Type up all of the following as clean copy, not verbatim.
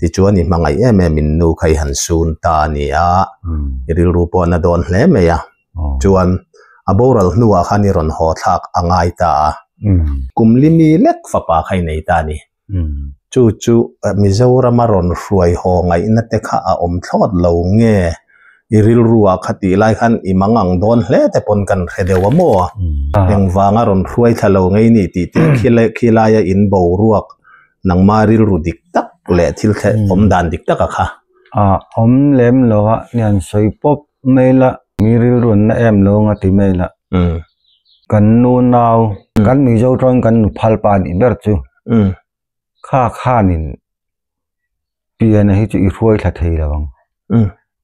Tichuan i hmangaih em em in nu kha i han sun ta a ni a, i rilru pawh a na dawn hle mai a. Chuan a boral hnuah khan i rawn haw thlak a ngai ta a. Kum li mi lek fapa kha i nei ta a ni. Chu chu Mizorama rawn hruai haw ngaihna te kha a awm thlawt lo nge? I rilruah kha tih lai khan i mang ang dawn hle te pawn kan hre deuh a maw? Engvanga rawn hruai thla lo ngei ni tih te khi laia in boruak nangma rilru dik tak leh thil thleh awm dan dik taka kha. A awm lem lo a, nian sawi pawp mai la. Mi rilru an na em lo anga ti mai la. Kan nu nau, kan Mizo tawngin kan nu phal pa nih ber chu kha khanin piana hi chu i hruai thla thei lo ang.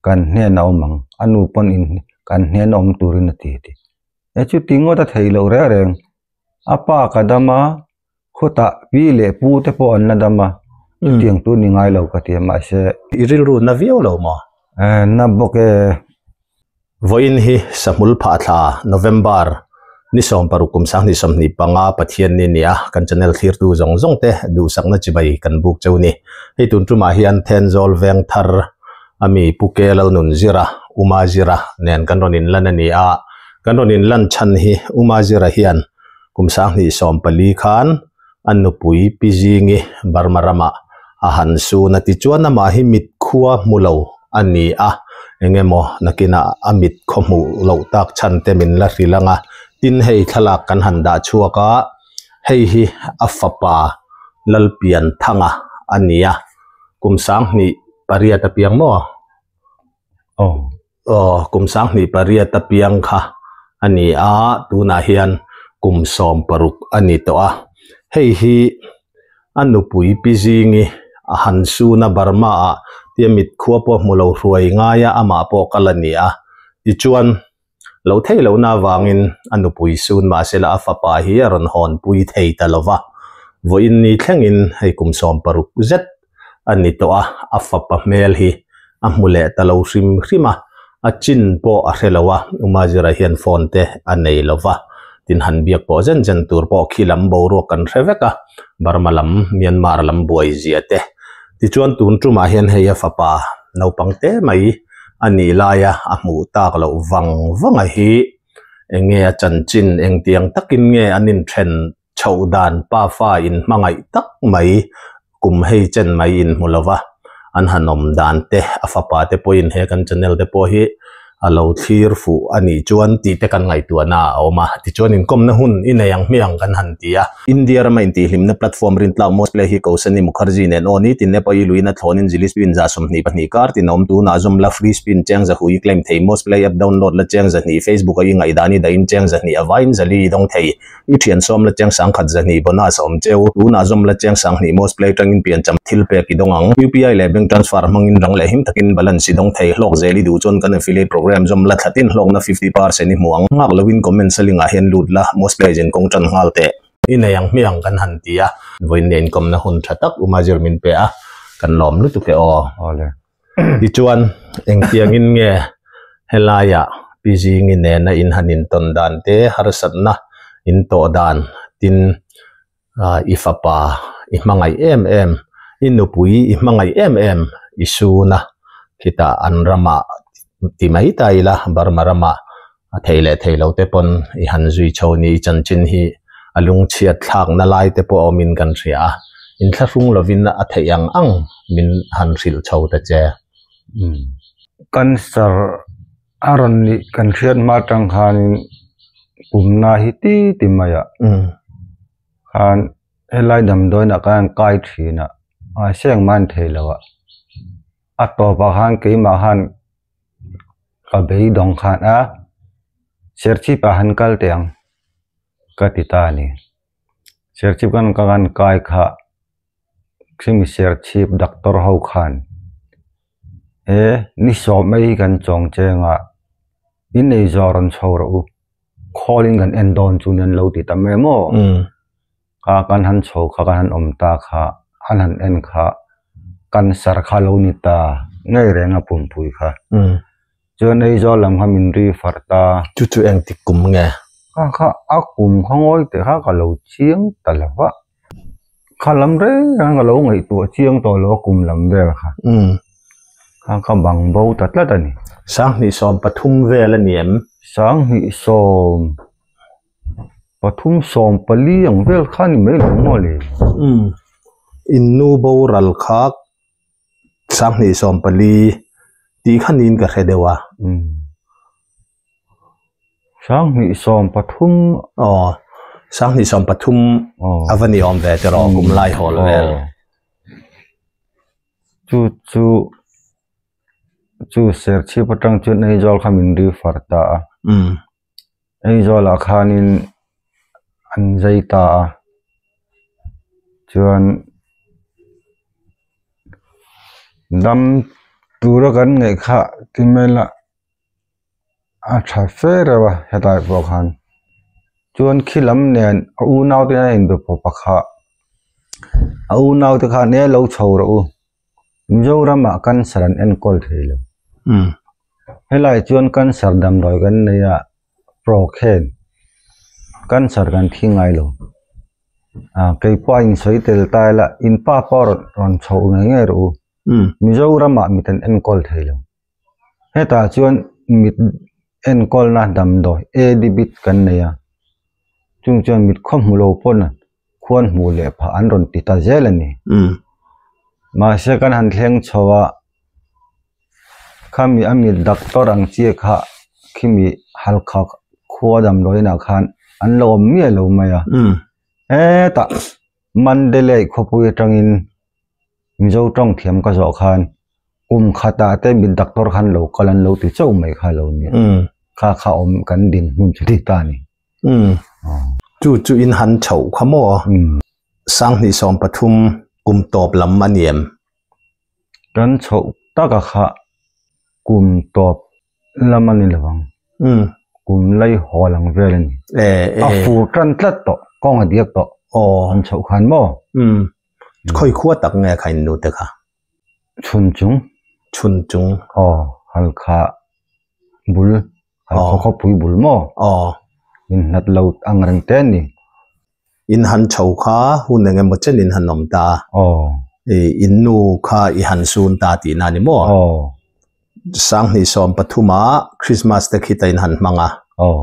Kan hnen a awm ang, a nu pawn in kan hnen a awm turin a ti a ti. E chuti ngawt a thei loh reng reng, a pa ka dam a, Khawtah pi leh pu te pawh an la dam a, chutiang chu ni ngai lo ka ti a, mahse. I rilru na viau lo maw? Na bawk e. Vawiin hi Sahmul Phahthla, November, ni 16 kum 2025 Pathian ni nia kan channel thlirtu zawng zawng te duhsakna chibai kan buk cheu ni. Hei tun tumah hian Thenzawl Vengthar ami Pu Ke Lalnun Zira, Uma Zira nen kan rawn inlan a ni a, kan rawn inlan chhan hi Uma Zira hian Kum 2014 khan a nupui Pi Zingi Burma ramah a han sun a, tichuan amah hi mit khua hmu lo a ni a, eng emaw nakinah a mit khaw hmuh loh tak chhan te min la hrilh ang a, tin hei thlalak kan han dah chhuak a, hei hi a fapa Lalpianthanga a ni a, kum 2008 apiang maw? Aw. Aw, kum 2008 apiang kha a ni a, tunah hian kum 16 a ni tawh a. Hei hi a nupui Pi Zingi a han sun a, Burma ah tia mit khua pawh hmu lo hruai ngai a, amah pawh kal a ni a. Tichuan, lo thei lohna avangin a nupui sun mahsela a fapa hi a rawn hawnpui thei ta lo va. Vawiin ni thlengin hei kum 16 zet a ni tawh a, a fapa hmel hi a hmu leh ta lo hrim hrim a, a chin pawh a hre lo a, Umazira hian phone te a nei lo va, tin han biak pawh zen zen tur pawh khi lam boruak kan hre vek a, Burma lam, Myanmar lam buai zia te. Tichuan tun tumah hian hei a fapa naupang te mai a nih laia a hmuh tak loh vang vang a hi eng nge a chanchin, engtiang takin nge an inthen Chhoh dan pafa in hmangaih tak mai kum hei chen mai in hmu lova, an han awm dan te a fapa te pawhin he kan channel te pawh hi a lo thlir fuh a nih chuan tih te kan ngaihtuahna a awm a, tichuan inkawmna hun i nei ang hmiang kan han ti a. India rama intihhlimna platform rintlak Mosplay hi Kosani Mukherjee nen aw nitin e pawh i luin a thlawnin zili spin 22 kar tin a awm tunah zawm la free spin cheng zahu i claim thei Mosplay app download la cheng 200 Facebook a i ngaihdan i dahin cheng 200 a vaiin 400 i dawng thei. I thian sawm la cheng 10,000 200 bonus a awm cheu. Tunah zawm la cheng 20 most play tangin pian cham thil pek i dawng ang. UPI leh bank transfer hmangin rang leh him takin balance i dawng thei. Hlawk zel i duh chuan kan affiliate program zawm la thlatin hlawkna 50% i hmu ang. Nghak loin comments a link ah hian lut la, most play zin kawng tan nghal teh. I nei ang hmiang kan han ti a. Vawiin nen inkawmna hun tha tak Umazir min pe a, kan lawm lutuk e aw. Awle. Tichuan, engtiangin nge helaiah Pi Zingi nena in han intawn dan te, harsatna in tawh dan tin i fapa i hmangaih em em, i nupui i hmangaih em em i suna khitah an ramah ti mai ta ila Burma ramah a thei leh thei lo te pawn i han zui chho ni i chanchin hi a lungchhiat thlakna lai te pawh a awmin kan hria a, inthlahrung lovin a theih ang ang min han hrilh chho ta che. Cancer a rawn nih kan hriat hma atang khanin pumna hi ti ti mai a khan helai damdawiinah khan an kai thin a mahse engmah an thei lo a, a tawpah khan keimah khan Ka beidawng khan a, Serchhip ah han kal teh ang ka ti ta a ni. Serchhip kan ka kan kai kha khimi Serchhip doctor ho khan he ni sawm mai hi kan chawng cheng a, in ei zawh rawn chho rawh u, khawl in kan en dawn chu nia an lo ti ta mai maw? Kha kan han chho kha kan han awm ta kha an han en kha cancer kha lo ni ta ngei reng a pumpui kha chuan Aizawl lam kha min ri far ta. Chu chu eng tik kum nge? Kha kha a kum kha ngawi teh kha ka lo chiang ta lo va. Kha lam reng reng ka lo ngaihtuah chiang tawh lo a kum lam vel kha. Kha ka bang bo ta tlat a ni. 2013 vel a ni em? 2013 14 ang vel kha ni mai lo maw le? In nu boral kha 2014 tih kha niin ka hre deuh a. 2013. Aw, 2013 a va ni awm ve tiraw kum lai hawl vel. Chu chu chu Serchhip atang chuan Aizawl kha min refer ta a. Aizawlah khanin an zai ta a, chuan dam tura kan ngaih kha ti mai ila a tha fe reuh a hetlai pawh khan chuan khi lam nen a unau te a inbe pawh pakhat a unau te khan e lo chho rawh u. Mizoramah cancer an enkawl thei lo. Helai chuan cancer damdawi kan nei a, Procane cancer kan thi ngai lo. Ah kei pawh a insawi tel ta ila in pa pawh rawn rawn chho ngei ngei rawh u. Mizoramah mit an enkawl thei lo. Hetah chuan mit enkawlna damdawi A-debit kan nei a, chung chuan mit khaw hmu lo pawn khuan hmuh leh phah an rawn ti ta zel a ni. Mahse kan han thleng chho a, khami a mit doctor ang chiah kha khimi halkha khua damdawiinah khan an lo awm miah lo mai a. Hetah Mandalay khawpui atangin Mizo tawng thiam ka zawh khan kum khatah te mit doctor khan lo kal an lo ti chauh mai kha lo nia. Kha kha awm kan dinhmun chu ti ta a ni. Umm. Chu chu in han chhoh kha maw? 2013 kum tawp lam a ni em? Kan chhoh taka kha kum tawp lam a ni lo ang. Kum lai haw lang vel a ni. A fur tan tlat tawh, kawng a diak tawh. An chhoh khan maw? Khawi khua tak nge kha in nute kha? Chhun chung. Chhun chung. Aw, halkha bul, halkha khawpui bul maw? Aw. In hlat lo ang reng te a ni. In han chho kha hun eng emaw chen in han awm ta. Aw. In nu kha i han sun ta tihna a ni maw? Aw. 2013 ah Christmas te khi ta in han hmang a. Aw.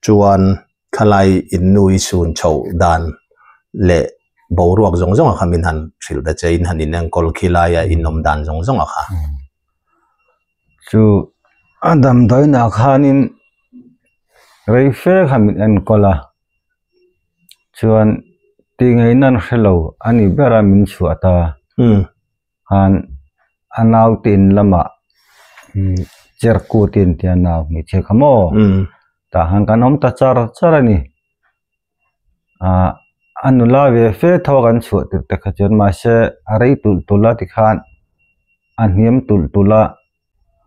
Chuan Thalai in nu i sun chhoh dan leh boruak zawng zawng a kha min han hrilh ta che, in han inenkawl khi laia in awm dan zawng zawng a kha. Chu a damdawiinah khanin rei fe kha min enkawl a, chuan tih ngaihna an hre lo a ni ber a min chhuah ta. Khan a naute in lamah cherku te an tia nau hmeichhia kha maw tah khan kan awm ta char char a ni ah a nula ve fe tho a kan chhuah tirh te kha chuan mahse a rei tulh tulh a tikhan a hniam tulh tulh a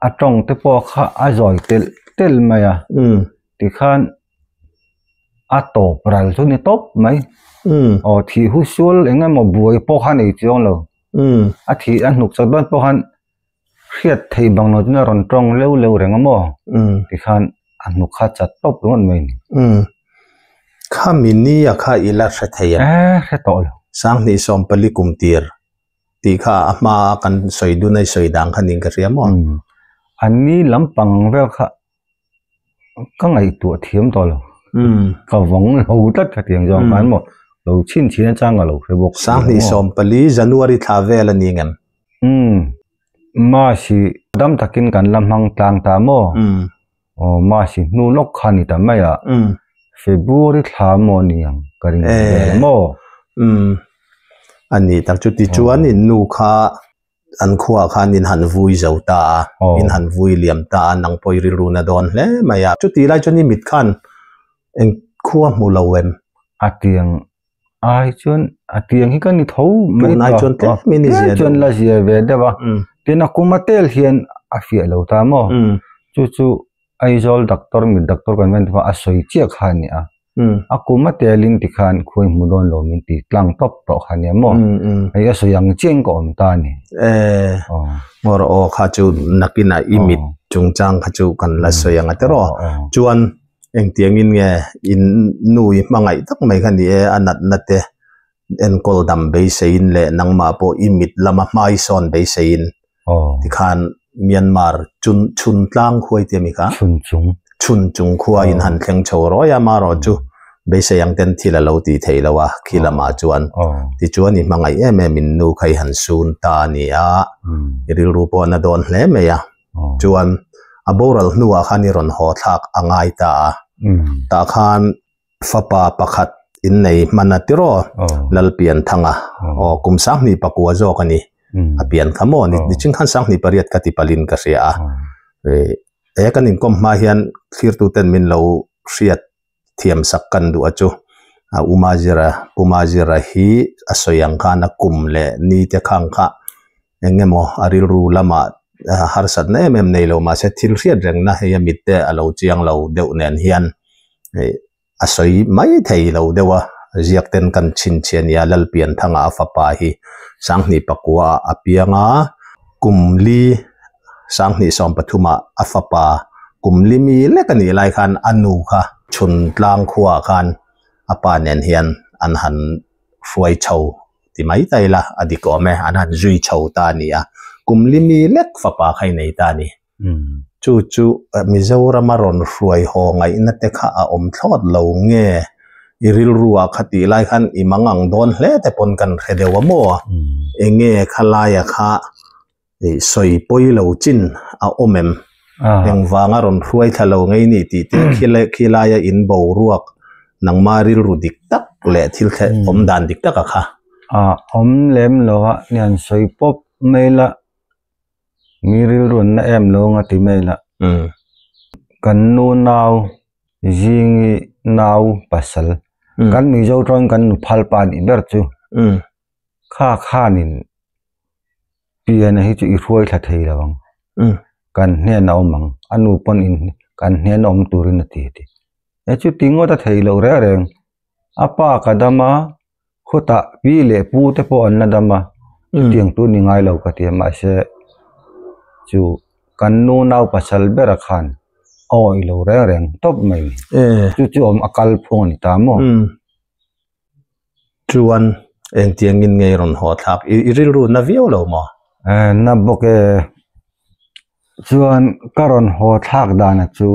a tawng te pawh kha a zawi telh telh mai a tikhan. A tawp ral chu ni tawp mai. Aw thih hu sual eng emaw buai pawh kha nei chiang lo. A thih a hnuk chawt dawn pawh khan hriat theih bang lo chuan a rawn tawng leuh leuh reng a maw tikhan a hnuk kha chat tawp ringawt mai a ni. Khami nia kha i la hre thei em? E hre tawh lo. 2014 kum tir tih kha a hma kan sawi dun a i sawi dan kha ning ka hria maw? An ni lampang vel kha Ka ngaihtuah thiam tawh lo. Ka vawng lo tlat kha tiang zawng khan maw lo chhin chhin atang ka lo hre bawk si. 2014 January thla vel a ni ngem? Umm March-i dam takin kan la hmang tlang ta maw? Aw March-i hnu lawk kha ni ta mai a. February thla maw ni ang ka ring vel maw? Umm a ni tak chu tichuan in nu kha An khuaah khan in han vui zo ta a, in han vui liam ta a, nang pawh i rilru na dawn hle mai a. Chutih lai chuan i mit khan eng khua hmu lo em? A tiang ai chuan a tiang hi ka ni tho mai ta. Tunai chuan tlem in i zia deuh. Chuan la zia ve deuh a. Tin a kum a tel hian a fiah lo ta maw? Chu chu Aizawl doctor mit doctor kan va a sawi chiah kha a ni a. A kum a telin tikhan khuai hmu dawn lo min ti tlang tawp tawh kha nia maw? Hei a sawi ang chiang ka awm ta a ni. Ngawr aw kha chu nakinah i mit chungchang kha chu kan la sawi ang a tiraw. Chuan engtiangin nge in nu i hmangaih tak mai kha ni e a natna te. Enkawl dam beiseiin leh nangmah pawh i mit lama hmai sawn beiseiin tikhan Myanmar chun chhun tlang khuai tia mi kha? Chhun chung. Chhun chung khua in han thleng chho rawi a, marawh chu beisei ang ten thil a lo tih theih lo a, khi lamah chuan tichuan i hmangaih em em in nu kha i han sun ta a ni a, i rilru pawh a na dawn hle mai a, chuan a boral hnuah khan i rawn haw thlak a ngai ta a, tah khan Fapa pakhat in nei hman a tiraw? Lalpianthanga, Aw, kum 2009 zawk a ni. A pian kha maw? Ni ching khan 28 ka ti palin ka hria a. He kan inkawm hma hian thlirtuten min lo hriat thiam sak kan duh a chu. U Mazira, Pu Mazira hi a sawi ang khan a kum leh ni te khang kha eng emaw a rilru lamah harsatna em em nei lo mahse thil hriat rengna hei a mitte a lo chiang lo deuh nen hian a sawi mai thei lo deuh a, ziak ten kan chhinchhiah nia Lalpianthanga a fapa hi 2009 ah a piang a, kum li 2013 ah a fapa kum li mi lek a nih lai khan a nu kha chhun tlang khuaah khan a pa nen hian an han hruai chho ti mai ta ila a dik awm e, an han zui chho ta a ni a, kum li mi lek fapa kha i nei ta a ni. Chu chu Mizorama rawn hruai haw ngaihna te kha a awm thlawt lo nge i rilruah kha tih lai khan i mang ang dawn hle te pawn kan hre deuh a maw? Enge khalaia kha sawi pawi lo chin a awm em? Engvanga rawn hruai thla lo ngei ni tih te khilaia in boruak nangma rilru dik tak leh thil thleh awm dan dik taka kha. A awm lem lo a, nian sawi pawp mai la. Mi rilru an na em lo anga ti mai la. Kan nu nau zingi nau pasal kan Mizo tawngin kan nu phal pa nih ber chu kha khanin pian hi chu i hruai thla thei lo ang kan hnen a awm ang a nu pawn in kan hnen a awm turin a ti a ti e chuti ngawt a thei loh reng reng a pa ka dam a. Khawtah pi leh pu te pawh an la dam a, chutiang tur ni ngai lo ka ti a, mahse chu kan nu nau pasal bera khan a awih lo reng reng tawp mai ni. Chu chu awm a kal phung a ni ta maw? Chuan engtiangin nge i rawn haw thlak? I rilru na viau lo maw? Na bawk e. Chuan ka rawn haw thlak dana chu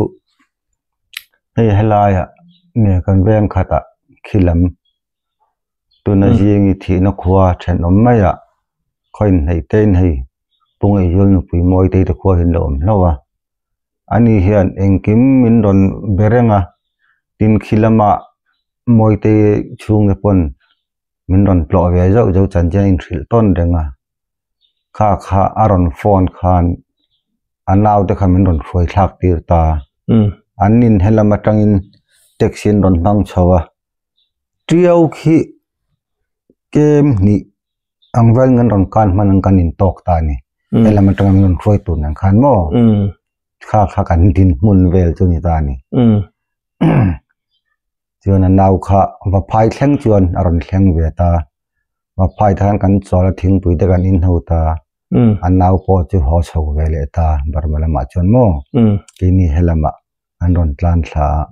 hei helaiah nge kan veng khatah khi lam tuna zingi thihna khua thenawm maiah khaw inhneih te in hei Pu Ngaihzual nupui mawi te te khua hi an lo awm hlauh a ani hian engkim min rawn be reng a tin khi lamah mawi te chhungte pawn min rawn tlawh ve zauh zauh chanchin a inhrilh tawn reng a kha kha a rawn phone khan a naute kha min rawn hruai thlak tir ta an in helam atangin taxi an rawn hmang chho a. Tiau khi kem hnih ang vel an rawn kan hman ang kan intawk ta a ni. Helam atanga min rawn hruai tur nen khan maw kha kha kan dinhmun vel chu ni ta a ni. Chuan a nau kha va phai thleng chuan a rawn thleng ve ta. Va phai te khan kan chawl a thingpui te kan inho ta. A nau pawh chu haw chho ve leh ta Burma lamah chuan maw keini helamah an rawn tlan thla a.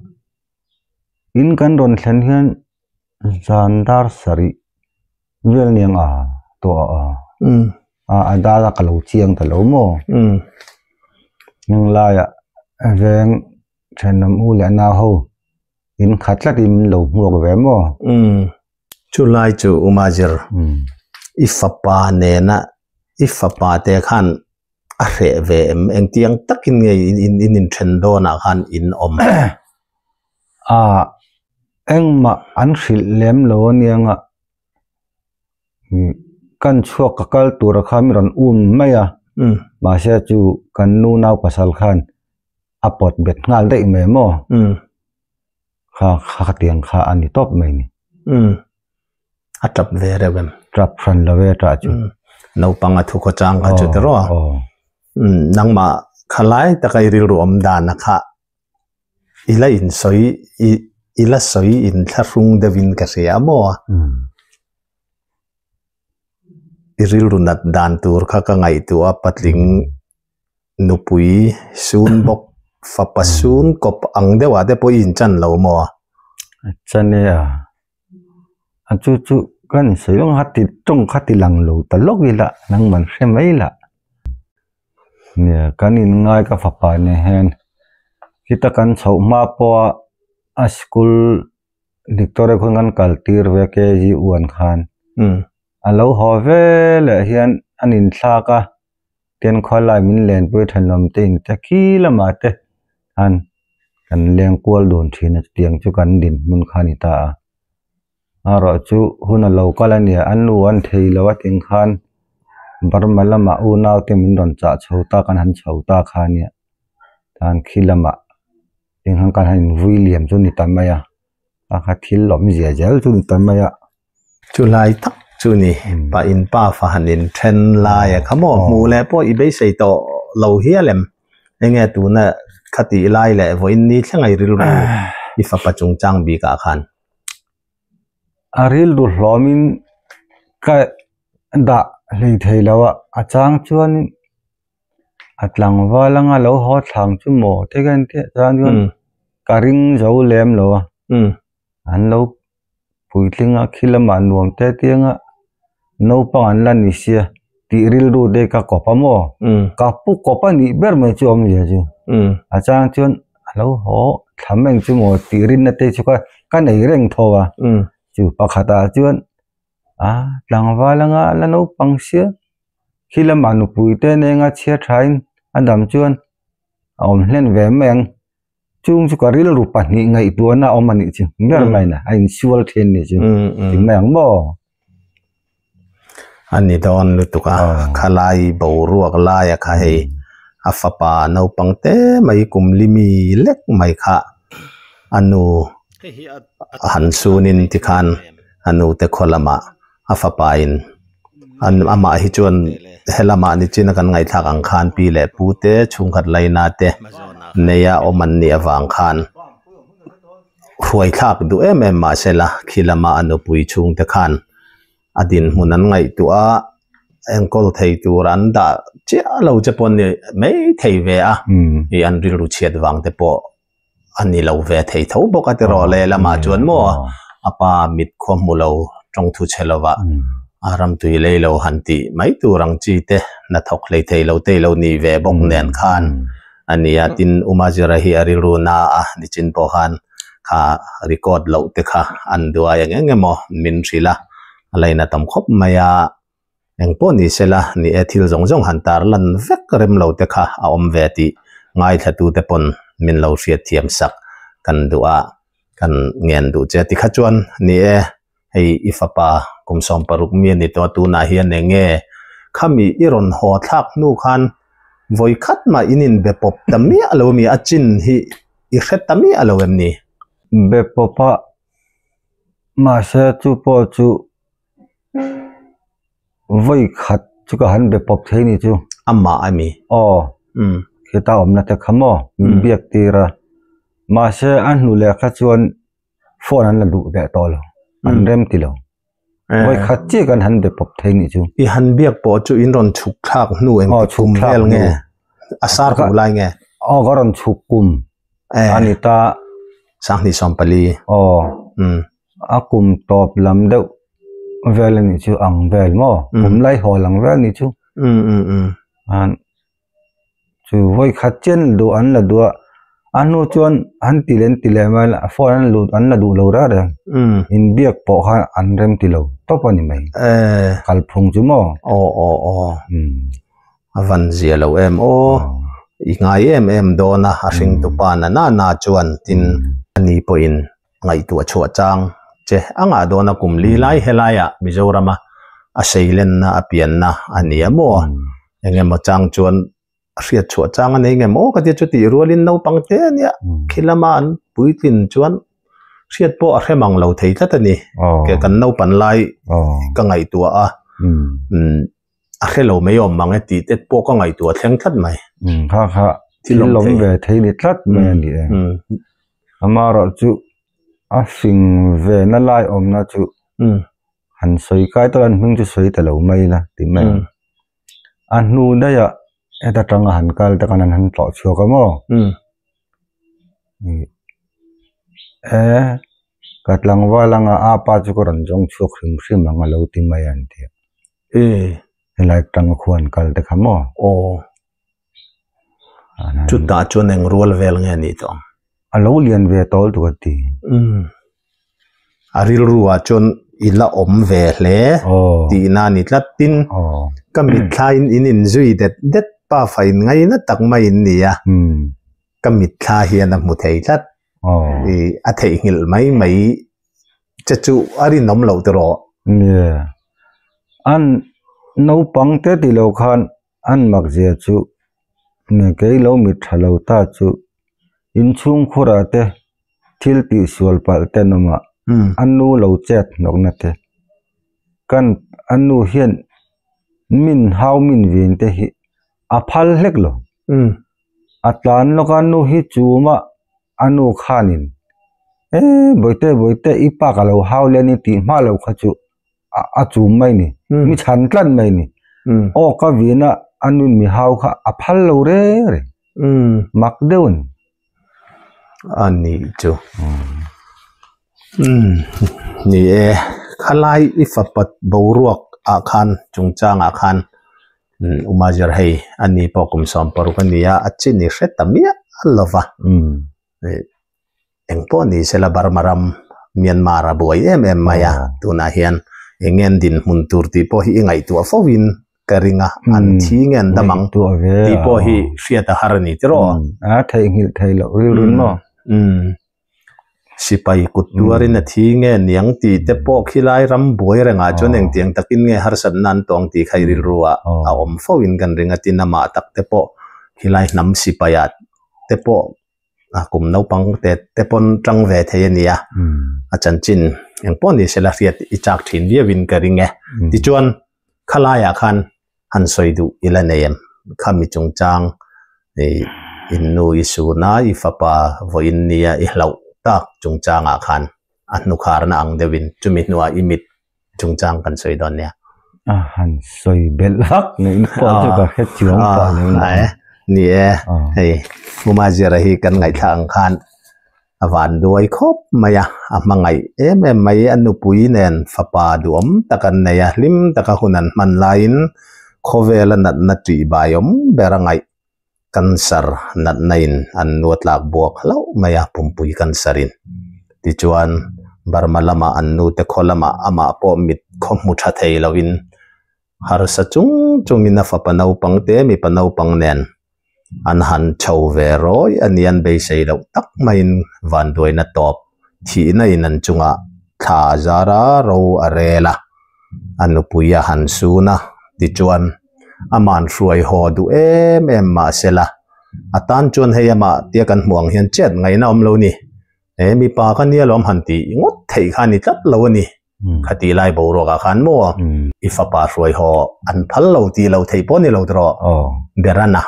In kan rawn thlen hian zan dar sarih vel niang a tawh a a a dar a ka lo chiang ta lo maw heng laiah veng thenawm u leh nau ho in khat tlatin min lo hmuak ve maw. Chu lai chu Umazir i fapa nena i fapa te khan a hreh ve em? Engtiang takin nge in in inthen dawnah khan in awm? A, engmah an hrilh lem lo aniang a, kan chhuak ka kal tura kha min rawn um mai a, mahse chu kan nu nau pasal khan a pawt bet nghal daih mai maw? Kha khatiang kha a ni tawp mai ni. A tap ve reuh em? Tap hran lo e tah chu. Naupang a thu khaw chang kha chu tiraw a? Nangmah khalai taka i rilru awm dan a kha i la insawi i la sawi inthlahrung deuhin ka hria a maw? I rilru nat dan tur kha ka ngaihtuah a patling nupui sun bawk fapa sun kawp ang deuhah te pawh i inchan lo maw? Chan e a. A chu chu. Kan sawi ang kha ti tawng kha ti lang lo ta lawk ila nangman hre mai la. Nia kan in ngai ka fapa nen hian khita kan chhoh hma pawha a school Victoria khawn kan kal tir ve KG one khan a lo haw ve leh hian a inthlak a tin khawlai min lenpui thenawm te in te khi lamah te khan kan leng kual dun thin a chutiang chu kan dinhmun kha a ni ta a. Erawh chu hun a lo kal a nia an nu an thei lo a ting khan Burma lamah unau te min rawn chah chho ta kan han chho ta kha nia tan khi lamah eng ang kan han invui liam chu ni ta mai a a kha thil awm zia zel chu ni ta mai a. Chu lai tak chu ni pa in pa fa han in then lai a kha maw hmuh leh pawh i beisei tawh lo hial em enge tuna khatih lai leh vawiin ni thleng a i rilru i fapa chungchang bikah khan. A rilru hlawmin ka dah hlei thei lo a, a chang chuan a tlangval anga lo haw thlang chu maw te ka inti a chang chuan ka ring zo lem lo a, an lo puitling a khi lamah nuam te tianga naupang an la ni sia tih rilru te ka kawp a maw ka pu kawp a nih ber mai chu awmzia chu a chang chuan a lo haw thlam eng chu maw tih rinna te chu ka nei reng tho a chu pakhatah chuan a tlangval anga la naupang sia khi lamah nupui te nenga chhiar thain a dam chuan a awm hlen ve mai ang. Chung chu ka rilru pahnih ngaihtuahna a awm a nih chu ber mai na a insual thin ni chu ti mai ang maw. A ni dawn lutuk a khalai boruak laia kha hei a fapa naupang te mai kum limi lek mai kha a nu han sunin tikhan a nu te khaw lamah a fapa in amah hi chuan helamah nichin a kan ngaihthlak ang khan pi leh pu te chhungkhat laina te neia awm an nih avang khan hruai thlak duh em em mahse la khi lama a nupui chhungte khan a dinhmun an ngaihtuah a enkawl thei tur an dah chiah lo che pawh ni mai thei ve a ih an rilru chhiat vang te pawh a ni lo ve thei tho bawk a tiraw le lamah chuan maw a pa mit khaw hmu lo tawng thu chhe lova a ramtui lei lo han tih mai tur ang chi te hnathawk hlei thei lo te lo ni ve bawk nen khan a ni a tin Umazira hi a rilru na a nichin pawh khan kha record loh te kha an duai eng eng emaw min hrilh a a lain a tam khawp mai a. Eng pawh ni sela, ni e thil zawng zawng han tar lan vek rem lo te kha a awm ve tih ngaithla-tu te pawn min lo hriat thiam sak kan duh a, kan ngen duh che. Tikha chuan, ni e, hei i fapa kum 16 mi a ni tawh a, tunah hian eng nge khami i rawn haw thlak hnu khan vawi khat mah in inbe pawp ta miah lo ami, a chin hi i hre ta miah lo em ni? Be pawp a, mahse chu pawh chu Vawi khat chu ka han be pawp thei ni chu. Amah a mi? Aw. Khita awmna te kha maw min biak tir a. Mahse a hnu leh kha chuan phone an la duh leh tawh lo. An rem ti lo. Vawi khat chiah kan han be pawp thei ni chu. I han biak pawh chu in rawn chhuk thlak hnu eng ti kum vel nge? A sar kum lai nge? Aw ka rawn chhuk kum a ni ta. 2014. Aw. A kum tawp lam deuh vel a nih chu ang vel maw kum lai hawl ang vel a nih chu chu vawi khat chian duh an la duh a a hnu chuan an ti leh an ti leh mai a phone an lut an la duh lo reng reng inbiak pawh kha an rem ti lo tawp a ni mai kalphung chu maw aw aw aw a van zia lo em aw i ngai em em dawn a a hring tupa na na na chuan tin ani pawhin ngaihtuah chhuah chang che a ngah dawn a kum li lai helaiah Mizorama a seilenna a pianna a ni a maw? Eng emaw chang chuan a hriat chhuah chang a nei nge maw ka tia chu tih rualin naupang te a nia khi lama an puitlin chuan hriat pawh a hre mang lo thei tlat a ni ke kan naupan lai ka ngaihtuah a a hre lo mai awm mang e tih te pawh ka ngaihtuah thleng tlat mai. Kha kha thil awm ve thei ni tlat mai a ni e. Amaherawh chu a fing ve na lai awmna chu han sawi kai tawh an hming chu sawi ta lo mai ila tih mai ang. A hnu daih ah heta tanga han kal te khan an han tlawh chhuak a maw? E. Ka tlangval anga a pa chu ka rawn zawng chhuak hrim hrim ang a lo ti mai a an ti a. Helai tanga khuan kal te kha maw? Aw. Chutah chuan eng rual vel nge a nih tawh ang? A lo lian ve tawl tuk a ti. A rilru ah chuan i la awm ve hle tihna a ni tlat. Tin, ka mitthlain in inzui det det pa fa in ngaina tak mai in ni a. Ka mitthla hian a hmu thei tlat. A theihnghilh mai mai che chu a rinawm loh tiraw? Nia. An naupang te ti lo khan an mak zia chu kei lo mit tha lo ta chu inchhung khurah te thil tih sual palh te an awm a, a nu lo chet hnawkna te kan a nu hian min hau min vin te hi a phal hlek lo. A tlan lawk a nu hi chuma a nu khanin e bawihte bawihte i pa ka lo hau leh a ni tih hma lo kha chu a chum mai ni mi chhan tlat mai ni aw ka vin a a nun mi hau kha a phal lo reng reng mak deuh a ni. A nih chu ni e khalai i fapa boruak ah khan chungchangah khan Umazer hei a ni pawh kum 60 a ni a, a chin i hre ta miah lova. Eng pawh ni sela Burma ram Myanmar a buai em em mai a, tunah hian eng nge an dinhmun tur tih pawh hi i ngaihtuah fo in ka ring a, an thi nge an dam ang tih pawh hi hriat a har a ni tiraw? A theihnghilh thei loh rilru maw? Sipai kut tuarin a thi nge niang tih te pawh khilai ram buai rengah chuan engtiang takin nge harsatna an tawng tih kha i rilru ah a awm fo in kan ring a, tin amah tak te pawh khilai hnam sipai ah te pawh a kum naupang te te pawn tang ve thei a nia, a chanchin eng pawh ni sela hriat i chak thin viau in ka ring e. Tichuan khalaiah khan han sawi duh ila nei em? Khami chungchang ih in nu i suna i fapa vawiin nia i hlauh tak chungchangah khan a hnukharna ang deuhin chumi hnuah i mit chungchang kan sawi dawn nia. A han sawi belh vak ngei pawh chu ka hre chiang pah lo ni. Ni e, hei Mumazira hi kan ngaihthlak ang khan a van duai khawp mai a, a hmangaih em em mai a nupui nen fapa duhawm tak an nei a, hlim taka hun an hman laiin khawvela natna ṭih bai awm ber a ngaih cancer natna in an nu a tlak buak hlauh mai a, pumpui cancer in. Tichuan Burma lamah an nu te khaw lamah amah pawh mit khaw hmu tha thei lovin harsa chung chungin a fapa naupang te mipa naupang nen an han chho ve rawi a ni an beisei loh tak maiin vanduaina tawp thihna in an chungah thla a zar a, ro a rel a, a nupui a han sun a, tichuan Aman hruai haw duh em em mahsela a tan chuan hei amah tia kan hmuh ang hian chet ngaihna awm lo ni. He mipa ka nia lawm han tih ngawt theih kha a ni tlat lo a ni. Khatih lai boruakah khan maw i fapa hruai haw an phal lo tih lo theih pawh a ni lo tawh Berana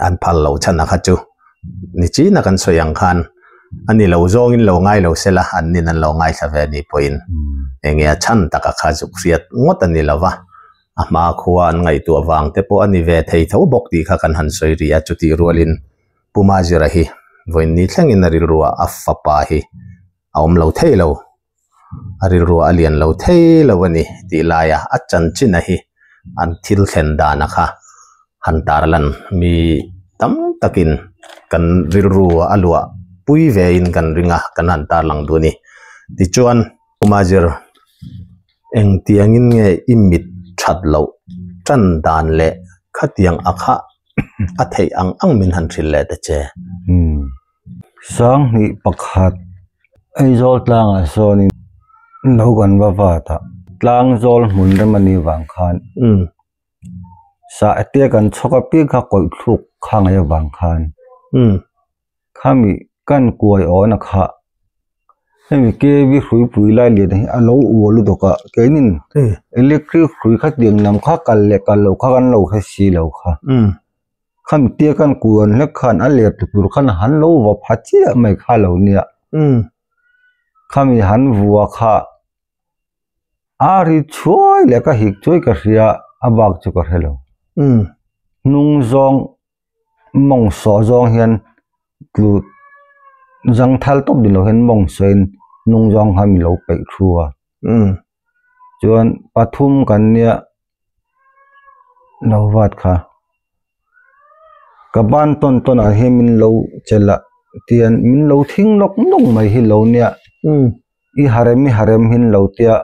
an phal lo chhan a kha chu Nichina kan sawi ang khan a ni lo zawngin lo ngai lo sela an nin an lo ngaithla ve ni pawhin enge a chhan taka kha zuk hriat ngawt a ni lo va. A hma khua an ngaihtuah vang te pawh a ni ve thei tho bawk tih kha kan han sawi rih a, chutih rualin Pu Mazira hi vawiin thlengin a rilruah a fapa hi a awm lo thei lo, a rilruah a lian lo thei lo a ni tih laia a chanchin a hi an thil thlen dana kha han tarlan mi tam takin kan rilru a luah pui vein kan ring a, kan han tarlang duh a ni. Tichuan Pu Mazir. Engtiangin nge i mit that loh tan dan leh khatiang a kha a theih ang ang min han hrilh leh ta che. Sanghnih pakhat Aizawl tlangah sawnin lo kan va vat a, tlang zawl hmun rem a nih vang khan sah tia kan chhawk apiang kha kawih thluk kha ngaih avang khan Khami kan kuai awna kha hemi kv hruipui lai lian hi a lo ual lutuk a keinin electric hrui kha tiang lam kha kal leh kal loh kha kan lo hre si lo kha khami tia kan kuan hlek khan a let tur khan han lo va pha chiah mai kha lo nia khami han vua kha a ri chhuai leh ka hik chuai ka hria a bak chu ka hre lo hnung zawng. Mawng sawh zawng hian tlu zang thal tawp ni lo hian mawng sawiin Hnung zawng kha mi lo peih thu a. Chuan pathum kan nia lo vat kha. Ka ban tawn tawn ah hian min lo chelh a tian min lo thing nawk nawk mai hi lo nia. I harem i harem hi an lo tia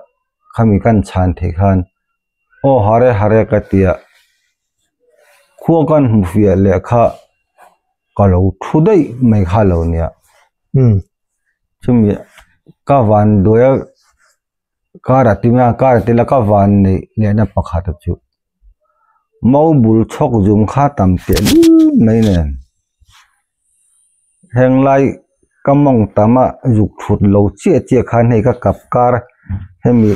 khami kan chhan theih khan aw hare hare ka tia khua kan hmu fiah leh kha ka lo thu daih mai kha lo nia. Chumi ka van duai a kar a ti mai a kar a ti la ka van neih lehna pakhat a chu mau bul chhawk zum kha tam teh lul mai nen heng lai ka mawng tam a zuk thut lo chiah chiah khan hei ka kap kar hemi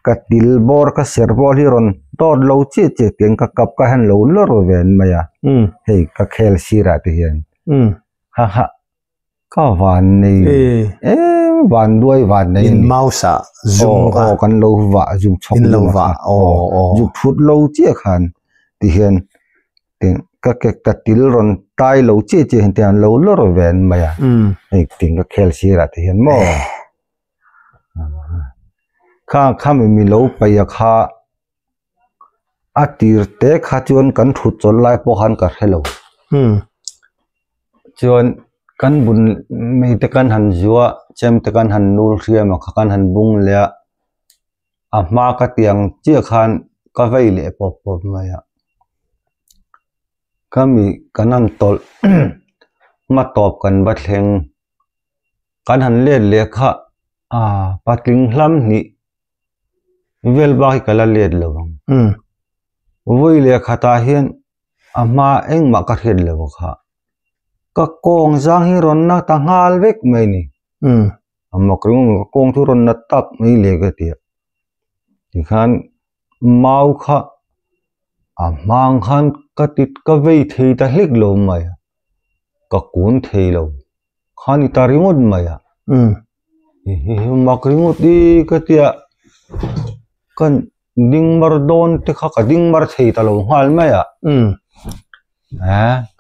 ka til bawr ka ser bawr hi rawn tawt lo chiah chiah tiang ka kap kar hian lo lawr ve an mai a hei ka khel sirah te hian ha ha. Ka van nei em van duai van nei in mouse ah zoom kha aw kan lo vah zoom chhawk in lo vah aw aw zuk thut lo chiah khan ti hian tin ka ke ka til rawn tai lo chiah chiah hian te an lo lawr ve an mai a hei tin ka khel sir ah te hian maw kha khami mi lo paih a kha A tir te kha chuan kan thut chawlh lai pawh khan ka hre lo. Chuan kan bun mi te kan han zuah chem te kan han nul hriam a kha kan han bung leh a, a hma ka tiang chiah khan ka vei leh pawp pawp mai a. Khami kan han tawlh hma tawp kan va thleng kan han let leh kha ah patling hlam hnih. Vel bak hi ka la let lo ang. Vawi leh khatah hian a hma engmah ka hriat lo kha. Ka kawng zang hi rawn na ta nghal vek mai ni. A mak ringawt ka kawng chu rawn na tak mai le ka ti a. Tikhan mau kha a hmang khan ka ti ka vei thei ta hlek lo mai a. Ka kun thei lo. Khan i ta ringawt mai a. Mak ringawt i ka tia kan ding mar dawn te kha ka ding mar thei ta lo nghal mai a.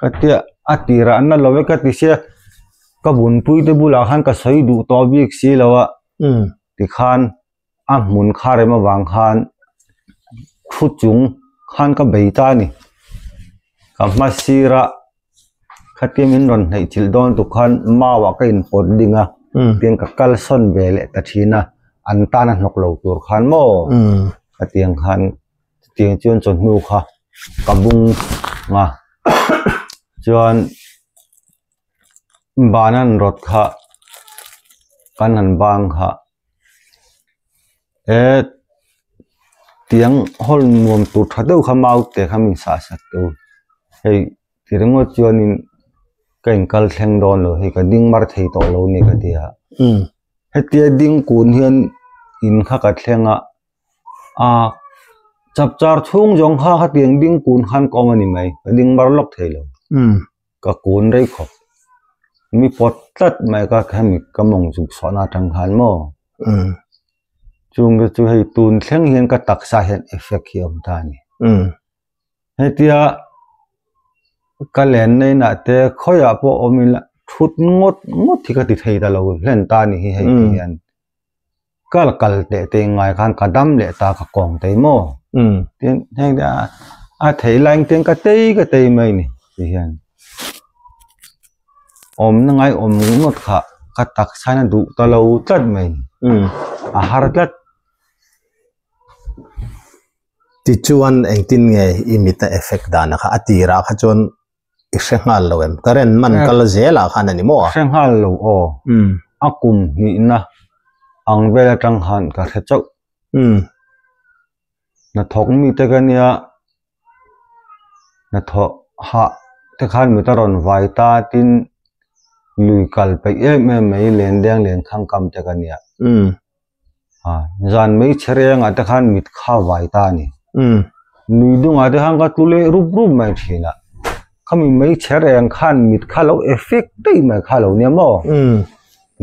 Ka tia a tirah na lo e ka ti sia ka bunpui te bulah khan ka sawi duh tawh bik si lo a. Tikhan a hmun kha rem avang khan thu chung khan ka bei ta a ni ka hma sira khatia min rawn hnaih chilh dawn tuk khan mau ah ka inpawt ding a tin ka kal sawn ve leh ta thin a an tan a hnawk lo tur khan maw khatiang khan chutiang chuan chawhnu kha ka bung a chuan ban an rawt kha kan han bang kha. He tiang hall nuam tur tha deuh kha mau te kha min sah sak tawh hei ti ringawt chuanin ka inkal thleng dawn lo hei ka ding mar thei tawh lo a ni ka ti a hetia ding kun hian in kha ka thleng a ah chapchar chhung zawng kha khatiang ding kun khan ka awm a ni mai ka ding mar lawk thei lo. Ka kun rei khawp. Mi pawt tlat mai ka hemi ka mawng zuk chhuahna atang khan maw. Chung te chu hei tun thleng hian ka taksa hian effect hi a awm ta a ni. Hetia ka lenna inah te khawiah pawh awm ila thut ngawt ngawt hi ka ti thei ta lo hlen ta a ni hi hei ti hian. Ka la kal teh teh ngai khan ka dam leh ta ka kawng tei maw tin heng te a thei lai ang ten ka tei ka tei mai ni ti hian awmna ngai awm ngawt kha ka taksa in a duh ta lo tlat mai ni a har tlat. Tichuan engtin nge i mit a effect dan a kha a tirah kha chuan I hre nghal lo em? Current man kal zel ah khan a ni maw? Hre nghal lo aw. A kum hnihna ang vel atang khan ka hre chauh. Hnathawk mi te ka nia, hnathawh hah te khan mit a rawn vai ta tin lui kal peih em em mai len deng len khang kam te ka nia. Zan mai chhe rengah te khan mit kha vai ta a ni. Nui dungah te khan ka tlu leh rup rup mai thin a. Khami mai chhe reng khan mit kha lo effect daih mai kha lo nia maw?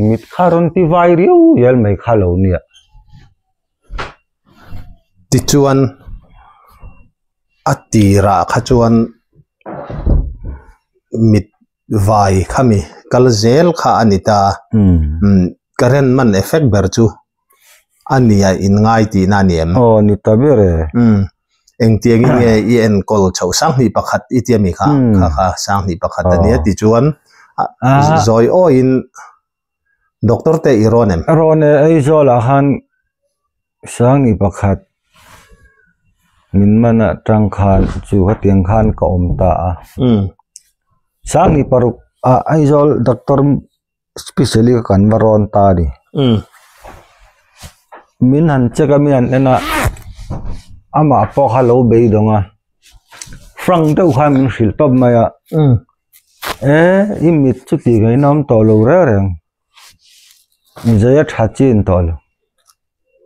Mit kha rawn ti vai riau riau mai kha lo nia. Tichuan a tirah kha chuan mit vai khami kal zel kha a ni ta. Current man effect ber chu a nia in ngai tihna a ni em? Aw ni ta ber e. Umm engtiangin nge i enkawl chhoh sanghnih pakhat i tia mi kha kha kha sanghnih pakhat a nia tichuan zawi awiin doctor te i rawn em? Rawn e Aizawl ah khan sanghnih pakhat min man atang khan chu hetiang khan ka awm ta a. Sanghnih paruk ah Aizawl doctor Specially ka kan va rawn ta a ni. Min han check a min han en a amah pawh kha lo beidawng a frank deuh khan min hrilh tawp mai a e i mit chu tih ngaihna awm tawh lo reng reng zai a tha chin tawh lo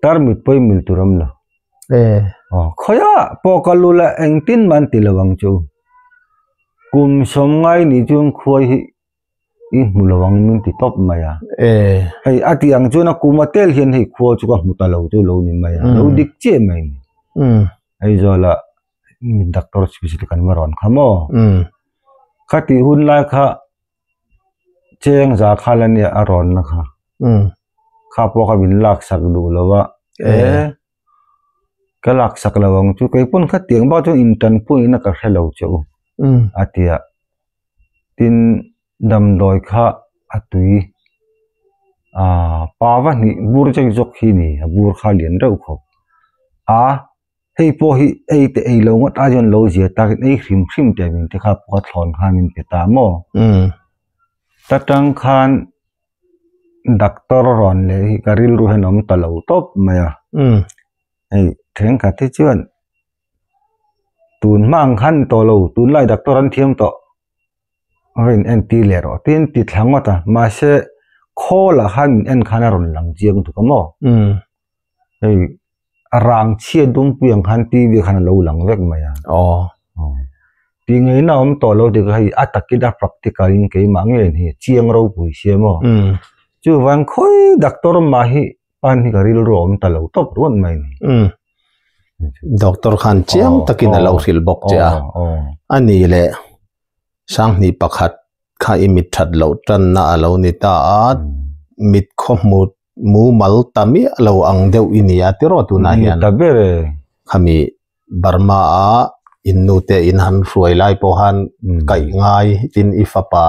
tar mit pawh i mil tur awm lo khawiah pawh ka lu la engtin mah an ti lo ang chu kum sawm ngai ni chuan khuai hi. I hmu lo ang min ti tawp mai a. Hei a tih ang chuan a kum a tel hian hei khua chu ka hmu ta lo chu lo ni mai a. Lo dik chiah mai ni. Aizawl ah doctor specialist kan va rawn kha maw. Kha tih hun lai kha cheng za khal a nia a rawn na kha. Kha pawh kha min lak sak duh lo a. Ka lak sak lo ang chu kei pawn khatiang bak chuan intanpuina ka hre lo che u a ti a. Tin damdawi kha a tui aaa pa va hnih bur chek zawk hi ni a bur kha lian reuh khawp a hei pawh hi ei teh ei lo ngawt ai chuan lo zia takin ei hrim hrim teh min ti kha pawh a thlawn khan min pe ta maw ta tang khan doctor rawn leh hi ka rilru hian a awm ta lo tawp mai a hei thenkhat hi chuan. Tun hma ang khan ni tawh lo, tunlai doctor an thiam tawh a rawn en tir leh rawh tin ti thla ngawt a mahse khawl ah khan min en khan a rawn lang chiang tuk a maw hei a rang chhiat dawngpui ang khan T V khan a lo lang vek mai a tih ngaihna a awm tawh lo tih kha hei a takin a practical in keimah ngei hi chiang ropui sia maw chuvang khawi doctor mah hi Pan hi ka rilru a awm ta lo tawp ruat mai ni. Umm. Doctor khan chiang takin a lo hrilh bawk che a. A ni leh Sanghnih pakhat kha i mit that loh tanna a lo ni ta a, mit khaw hmu mumal ta miah lo ang deuh i ni a tiraw tunah hian. Ni ta ber e. Khami Burma a in nute in han hruai lai pawh khan kaih ngai tin i fapa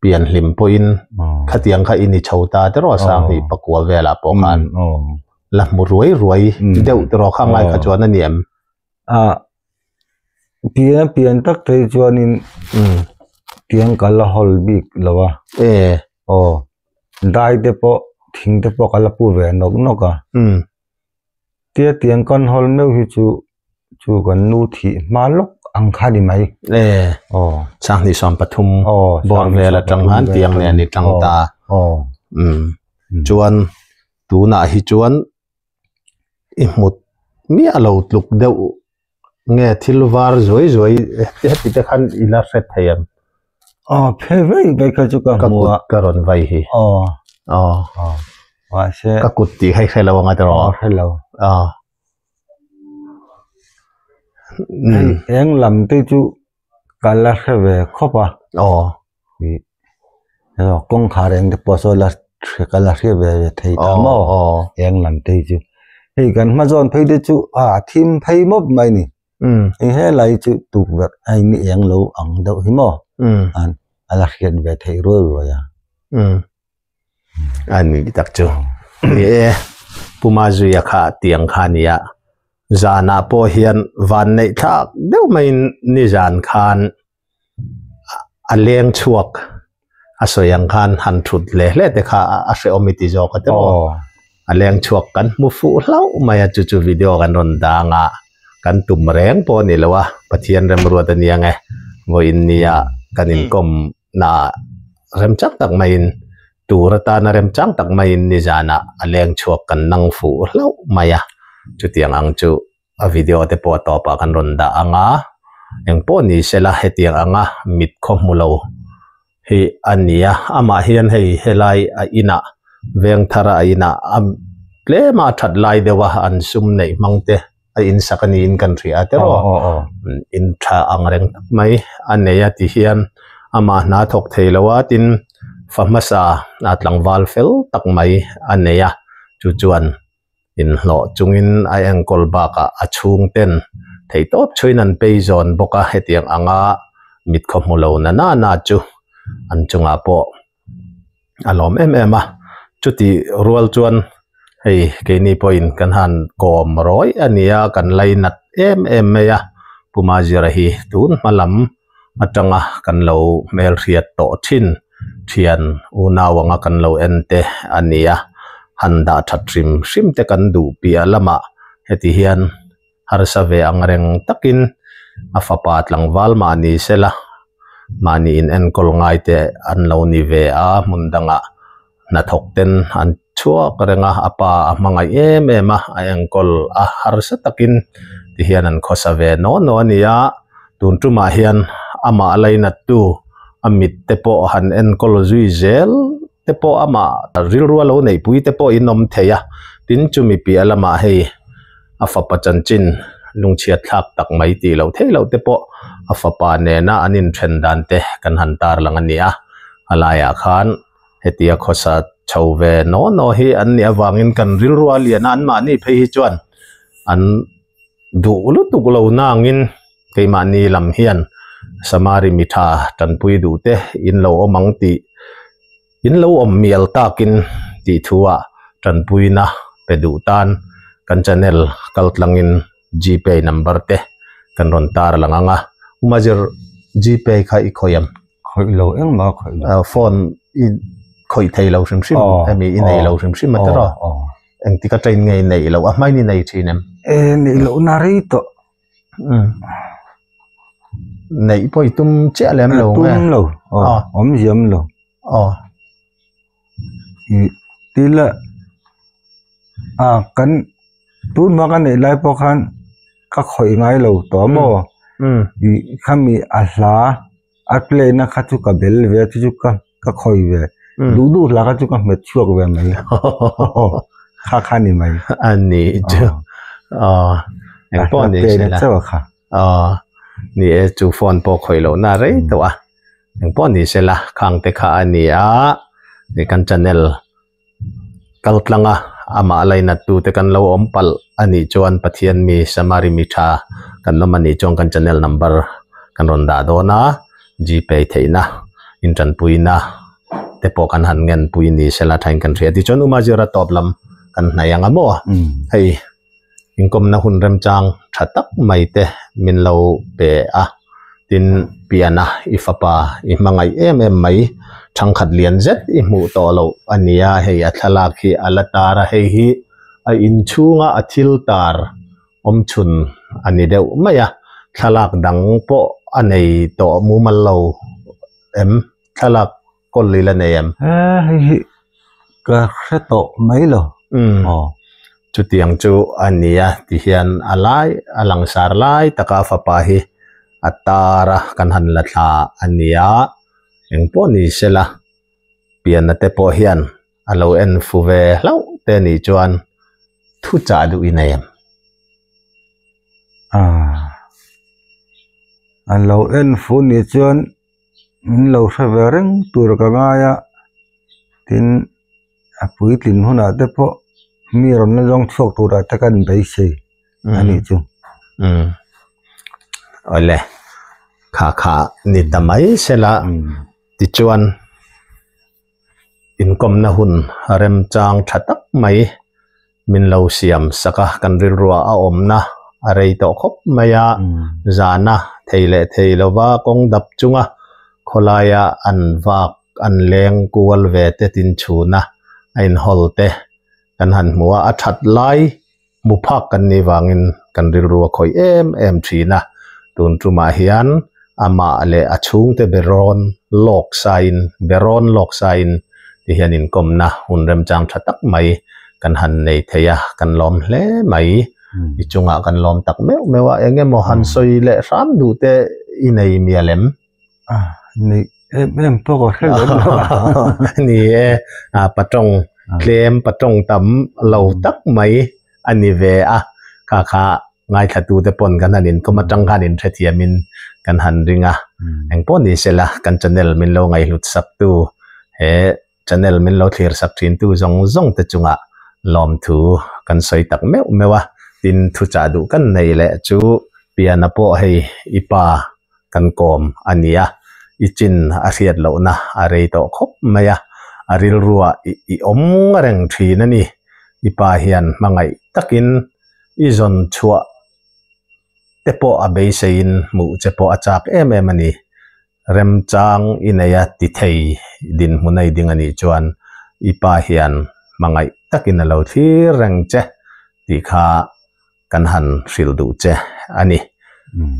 pian hlim pawhin khatiang kha i ni chho ta te rawh Sanghnih pakua velah pawh khan la hmu ruai ruai deuh te rawh kha ngai kha chuan a ni em? A pian pian tak thei chuanin tiang ka la hawl bik lo a aw dai te pawh thing te pawh ka la pu ve nawk nawk a. Tia tiang kan hawl meuh hi chu chu kan nu thih hma lawk ang kha ni mai. E aw Sanghnih 13 bawr vel atang khan tiang nen i tang ta. Aw um chuan tunah hi chuan i hmut miah lo tluk deuh nge thil var zuai zuai heti te khan i la hre thei em? Aw phe vei vei kha chu ka hmu a. Ka kut ka rawn vai hi. Aw. Aw. Aw. Mahse. Ka kut tih kha i hre lo anga tiraw? Aw hre lo. Aw. Hei eng lam te chu ka la hre ve khawp a. Aw. Kawngkhar eng te pawh saw la ka la hre ve ve thei ta maw? Aw. Eng lam te chu. Hei kan hma zawn phei te chu a thim phei mawp mai ni. Hei helai chu tukverh a in eng lo ang deuh hi maw? A la hriat ve theih ruai ruai a. A ni tak chu. Ni e, Pu Mazuia kha tiang kha a nia. Zanah pawh hian van neih thlak deuh maiin nizan khan a leng chhuak a sawi ang khan han thut hle hle te kha a hrehawm i ti zawk a ti maw? A leng chhuak kan hmu fuh hlauh mai a chu chu video kan rawn dang a kan tum reng pawh a ni lo a Pathian remruat a nia nge vawiin nia kan inkawm na remchang tak maiin tur atana remchang tak maiin nizanah a leng chhuak kan nang fuh hlauh mai a chutiang ang chu a video te pawh a tawpah kan rawn dah ang a engpawh ni sela hetiang anga mit khaw hmu lo hi a ni a amah hian hei helai a inah veng thar a inah a tlem a that lai deuh a an sum neih hmang te a in sak a niin kan hria a tiraw in tha ang reng tak mai a nei a ti hian amah hna thawk thei lo a tin. Fa hmasa a tlangval fel tak mai a nei a, chu chuan inhlawh chungin a enkawl bakah a chhungten theihtawp chhuin an pei zawn bawk a, hetiang anga mit khaw hmu lo na na na chu an chungah pawh a lawm em em a, chuti rual chuan hei keini pawhin kan han kawm rawih a ni a, kan lainat em em mai a, Pu Mazira hi tun hma lam atanga kan lo hmelhriat tawh thin thian unau anga kan lo en te a ni a, han dah that hrim hrim te kan duh piah lamah heti hian harsa ve ang reng takin a fapa tlangval mahni sela mahni in enkawl ngai te an lo ni ve a, hmun dangah hnathawk ten an chhuak reng a, a pa a hmangaih em em a, a enkawl a harsa takin ti hian an khawsa ve naw naw a ni a, tun tumah hian amah lainattu a mit te pawh han enkawl zui zel te pawh amah rilru a lo neihpui te pawh in awm thei a, tin chumi piah lamah hei a fapa chanchin lungchhiat thlak tak mai tih loh theih loh te pawh a fapa nena an inthen dan te kan han tarlang a ni a, a laiah khan. Hetia khawsa chho ve naw naw hi an nih avangin kan rilrua lian a, anmahni phei hi chuan an duh lutuk lo nangin keimahni lam hian Samari mitha tanpui duh te in lo awm ang tih in lo awm mial takin tih thuah tanpuina pe duh tan kan channel kaltlangin Gpay number te kan rawn tar lang ang a, Umazir Gpay kha i khawih em? Khawih lo engmah a khawih lo. Phone i khawih thei lo hrim hrim emi i nei lo hrim hrim a tiraw? Engtik a train nge i neih loh a hmain i nei thin em? E neih loh na rei tawh. Neih pawh i tum chiah lem lo nge? Tum lo, awmzia awm lo. I tila a kan tun hma ka neih lai pawh khan ka khawih ngai lo tawh maw i khami a hla a play na kha chu ka bel ve a chu chu ka ka khawih ve duh duh hla kha chu ka hmet chhuak ve mai kha kha ni mai a ni chu aw engpawh ni se la aw ni e chu phone pawh khawih loh na rei tawh a. Engpawh ni sela khang te kha a ni a, hei kan channel kal tlang a amah lainat tu te kan lo awm palh a nih chuan Pathian mi Samari mi tha kan awm a nih chuan kan channel number kan rawn dah dawn a, Gpay theihna intanpuina te pawh kan han ngen pui ni sela thain kan hria tichuan Umazira tawp lam kan hnaih ang a maw hei. Inkawmna hun remchang tha tak mai te min lo pe a, tin piana i fapa i hmangaih em em mai thangkhat lian zet i hmuh tawh loh a nia, hei a thlalak hi a la tar a, hei hi a inchhunga a thil tar awm chhun a ni deuh mai a, thlalak dang pawh a nei tawh mumal lo em, thlalak kawl i la nei em? He hei hi ka hre tawh mai lo. Umm. Aw. Chutiang chu a ni a ti hian a lai a langsar lai taka a fapa hi a tar a kan han la thla a ni a, engpawh ni sela pianna te pawh hian a lo en fu ve hlauh te nih chuan thu chah duh i nei em? Ah. A lo en fu nih chuan min lo hre ve reng tur ka ngai a tin a puitlin hunah te pawh mi rawn la zawng chhuak turah te kan beisei a nih chu. Umm awle kha kha ni ta mai sela tichuan inkawmna hun remchang tha tak mai min lo siam sak a, kan rilrua a awmna a rei tawh khawp mai a, zana thei leh thei lova kawng dap chunga khawlaia an vak an leng kual ve te tin chhuna a inhawl te kan han hmu a, a that lai hmu phak kan nih vangin kan rilru a khawih em em thin a, tun tumah hian amah leh a chhungte berawn lawk sain berawn lawk sain ti hian inkawmna hun remchang tha tak mai kan han nei thei a, kan lawm hle mai. I chungah kan lawm tak meuh meuh a, eng emaw han sawi leh hram duh te i nei mial em? Nei em em pawh ka hre lem lo a. Ni e, patawng tlem patawng tam lo tak mai a ni ve a, kha kha ngaithlatute pawn kan han inkawm atang khan inhrethiamin kan han ring a, engpawh ni sela kan channel min lo ngaihhlut saktu. He channel min lo thlir sak thin tu zawng zawng te chungah lawmthu kan sawi tak meuh meuh a, tin thuchah duh kan nei leh chu piana pawh hei i pa kan kawm a ni a, i chin a hriat lohna a rei tawh khawp mai a, a rilrua i awm reng thin a ni. I pa hian hmangaih takin i zawn chhuah te pawh a beiseiin hmuh che pawh a chak em em a ni. Remchang i nei a ti thei dinhmun a i ding a nih chuan i pa hian hmangaih takin a lo thlir reng che tih kha kan han hrilh duh che a ni.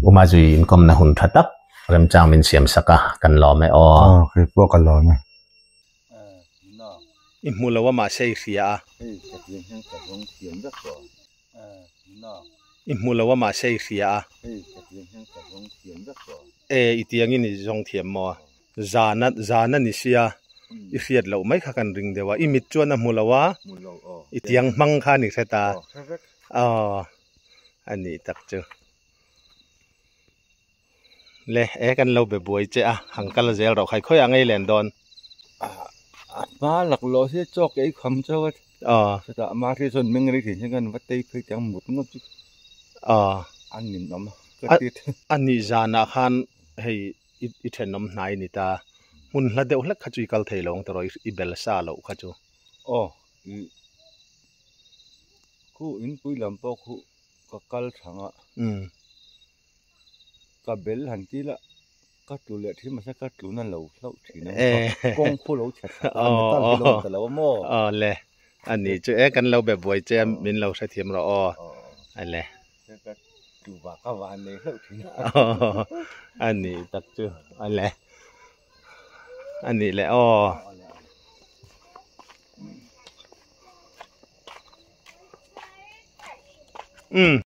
Uma zui inkawmna hun tha tak remchang min siam sak a, kan lawm e aw. Aw, kei pawh ka lawm e. I hmu lo a mahse i hria a. I hmu lo a mahse i hria a. E i tiangin i zawng thiam maw? Zan a zan a ni sia i hriat loh mai kha kan ring deuh a. I mit chuan a hmu lo a, i tiang hmang kha a ni hret a. Aw a nih tak chu. Le e kan lo be buai che a, han kal zel rawh khai khawiah ngei len dawn. A hma lak lawh hi chawk ei kham chauh a. Aw. Chutah ama hi chuan meng rei thin hian kan va tei phei teh ang mut ngawt chu. Aw. A ninawm a ka ti thin. A nih zanah khan hei i thenawm hnai ni ta hmun hla deuh hlek kha chu i kal thei lo ang tawh rawh i bel sa loh kha chu. Aw i khu inpui lam pawh khu ka kal thang a. Umm. Ka bel han ti la, ka tlu leh thin mahse ka tlu na lo hlauh thin a, kawng phu lo chhe thlak a, metal hi lo ni ta lo a maw? Aw le, a ni chu e kan lo be buai che a, min lo hrethiam rawh aw, a le. Ka tlu vak a van nei hlauh thin a. A ni tak chu, a le, a ni le aw. Umm.